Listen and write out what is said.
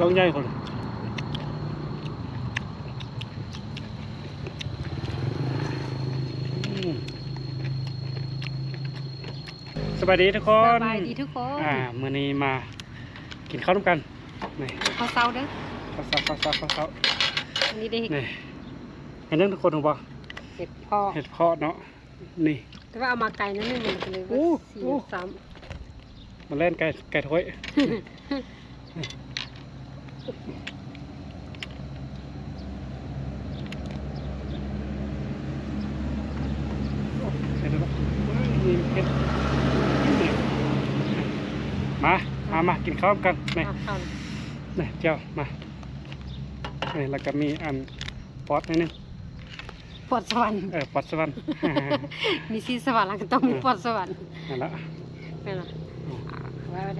ລອງໃຫຍ່ພຸ້ນ. ອືມ ສະບາຍດີທຸກຄົນ ສະບາຍດີທຸກຄົນ. ອ່າ ມື້ນີ້ມາກິນເຂົ້ານຳກັນ. ນີ້ ເຂົ້າເຊົ້າເດີ້ ເຂົ້າເຊົ້າ ເຂົ້າເຊົ້າ ເຂົ້າເຊົ້າ. ອັນນີ້ເດ້ ນີ້ ເຫັນຫຍັງທຸກຄົນຮູ້ບໍ່? ເຫັດເຜາະ ເຫັດເຜາະເນາະ. ນີ້ ແຕ່ວ່າເອົາມາໄກໜ້ອຍໜຶ່ງ ມັນກໍເລີຍວ່າ ໂອ້ ສີ່ ໂອ້ ສາມ ມາແລ່ນໄກ່ ໄກ່ຖ້ວຍ. ໂອ້ ໃສ່ໄດ້ບໍ່? ນີ້ເຫັດ ມາ ມາ ມາກິນເຂົ້ານຳກັນ. ນີ້ ມາເຂົ້າ ນີ້ ແຈ່ວ ມາ. ນີ້ ແລ້ວກໍມີອັນປອດໜ້ອຍໜຶ່ງ. ປອດສະຫວັນ ເອີ ປອດສະຫວັນ. ມີຊີສະຫວັນ ແລ້ວກໍຕ້ອງມີ ເອີ ປອດສະຫວັນ. ນັ້ນລະ ແມ່ນລະ. ອືມ ອ່າ ໄວ້ ໄວ້ໄດ້.